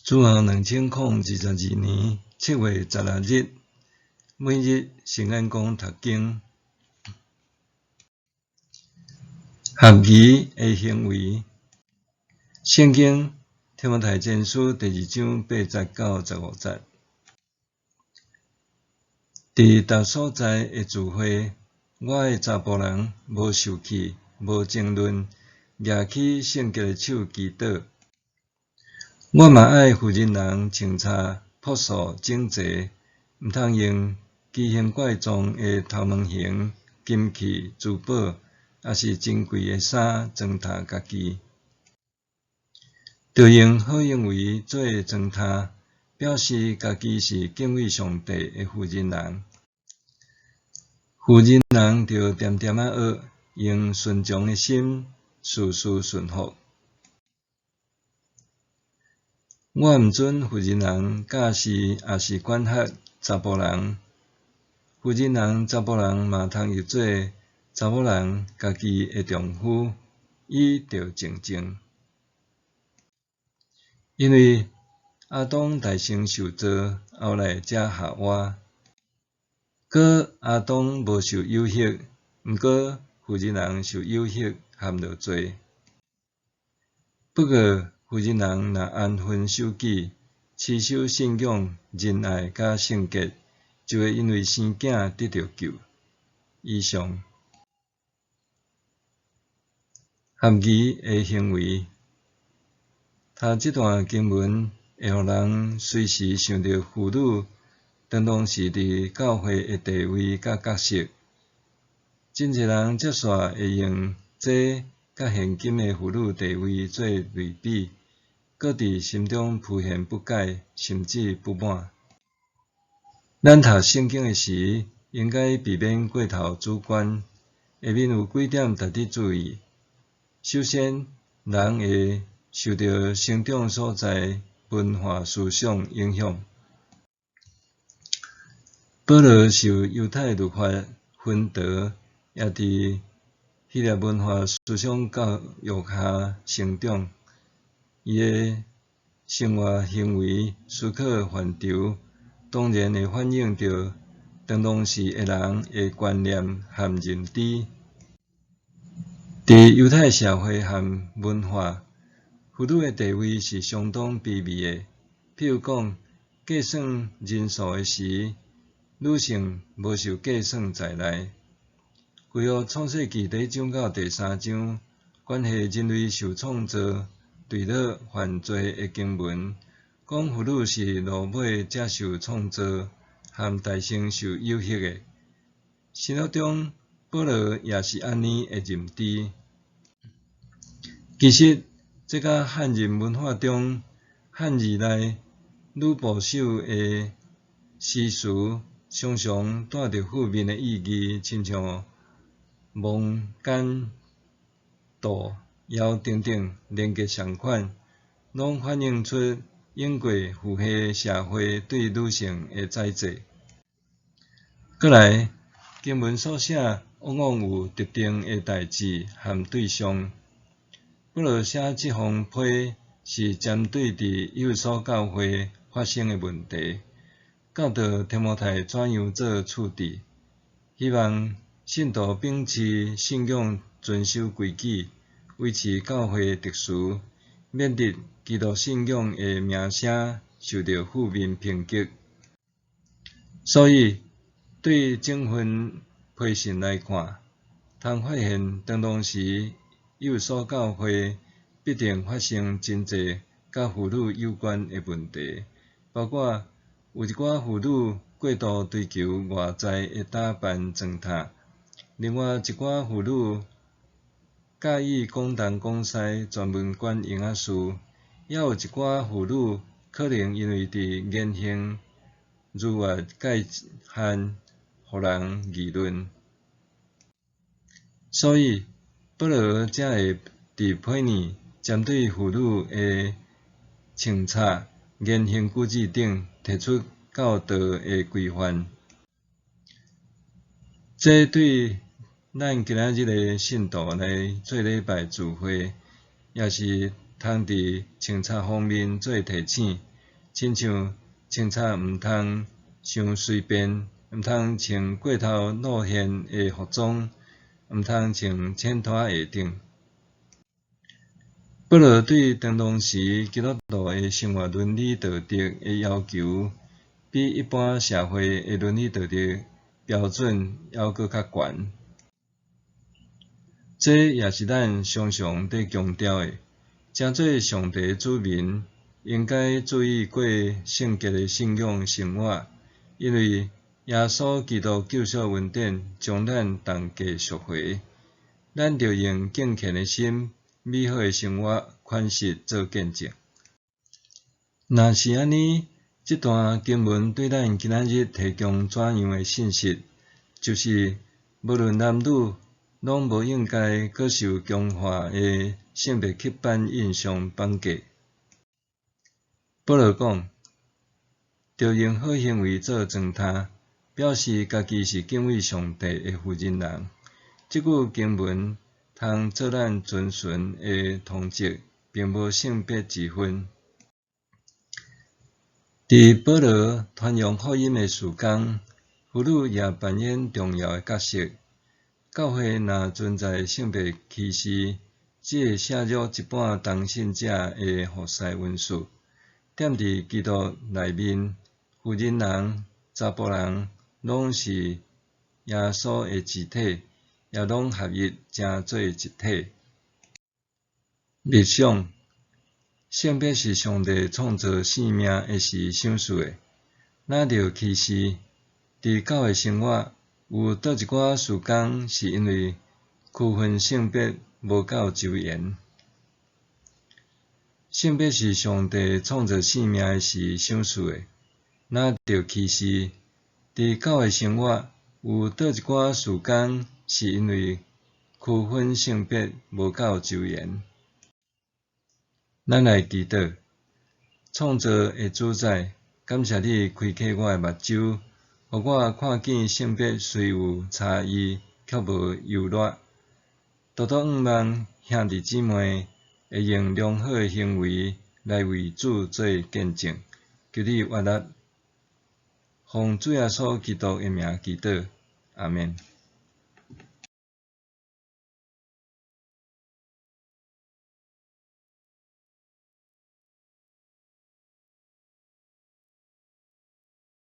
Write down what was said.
主後2022年7月16日，每日聖言講讀經，合宜的行為。聖經提摩太前書第二章8節到15節。佇逐所在的聚會，我愛查埔人無受氣、無爭論，舉起聖潔的手祈禱。我嘛愛婦人人穿插樸素整齊，毋通用奇形怪狀的頭毛型、金器、珠寶，抑是珍貴的衫裝呔家己。著用好行為做裝呔，表示家己是敬畏上帝的婦人人。婦人人著恬恬仔學，用順從的心，事事順服。我毋准婦人人教示抑是管轄查埔人，婦人人查埔人嘛通譯做查某人家己的丈夫，伊著靜靜。因為亞當代先受造，後來才夏娃。閣亞當無受誘惑，毋過婦人人受誘惑，陷落罪。不過，婦人人若安分守己，持守信仰、仁愛佮聖潔，就會因為生囝得著救。以上合宜的行為，讀這段經文會予人隨時想著婦女當當時佇教會的地位佮角色。真濟人接煞會用這佮現今的婦女地位做類比，閣佇心中浮現不解，甚至不滿。咱讀聖經的時，應該避免過頭主觀。下面有幾點值得注意。首先，人會受著成長所在文化思想影響。保羅受猶太律法薰陶，也佇希臘文化思想教育下成長，伊的生活行為、思考範疇，當然會反映著當當時的人的觀念和認知。佇猶太社會和文化，婦女的地位是相當卑微的。譬如講，計算人數的時，女性無受計算在內。舊約創世記第一章到第三章，關係人類受創造、墜落犯罪的經文，講婦女是落尾才受創造，和代先受誘惑的。新約中，保羅也是按呢的認知。其實，這佮漢人文化中漢字內女部首的詩詞，常常帶著負面的意義，親像亡、姦、妒、妖等等連結相款，攏反映出英國父系社會對女性的宰制。過來，經文所寫往往有特定的代誌和對象。保羅寫這封批是針對佇以弗所教會發生的問題，教導提摩太怎樣做處置，希望信徒秉持信仰，遵守規矩，維持教會秩序，免得基督信仰的名聲受著負面抨擊。所以，對整份批信來看，通發現當當時以弗所教會必定發生真濟佮婦女有關的問題，包括有一寡婦女過度追求外在的打扮裝呔，另外一寡婦女佮意講東講西，專門管閒仔事，猶有一寡婦女可能因為佇言行逾越界限，予人議論。所以保羅才會佇批裡針對婦女的穿插、言行舉止等提出教導的規範。這對咱今仔日的信徒來做禮拜聚會，也是通佇穿插方面做提醒。親像穿插毋通傷隨便，毋通穿過頭露現的服裝，毋通穿淺拖鞋等。保羅對當當時基督徒的生活倫理道德的要求，比一般社會的倫理道德標準猶閣較懸。這也是咱常常佇強調的，成做上帝的子民，應該注意過聖潔的信仰生活，因為耶穌基督救贖恩典將咱同價贖回，咱著用敬虔的心、美好的生活款式做見證。若是按呢，這段經文對咱今仔日提供怎樣的信息？就是無論男女，攏無應該閣受強化的性別刻板印象綁架。保羅講，著用好行為做裝呔，表示家己是敬畏上帝的負責人。這句經文通做咱遵循的通則，並無性別之分。佇保羅傳揚福音的事工，婦女也扮演重要的角色。教會若存在性別歧視，只會削弱一半同信者的服侍恩賜。踮佇基督內面，婦人人、查埔人，攏是耶穌的肢體，也攏合一成做一體。默想，性別是上帝創造生命的時賞賜的，哪著歧視？佇教會生活，有佗一寡事工是因為區分性別無夠周延。性別是上帝創造生命的時賞賜的，哪著歧視？佇教會生活，有佗一寡事工是因為區分性別無夠周延。咱來祈禱，創造的主宰，感謝你開啟我的目睭，予我看見性別雖有差異，卻無優劣。獨獨向望兄弟姊妹會用良好的行為來為主做見證，求你悅納，奉主耶穌基督的名祈禱，阿們。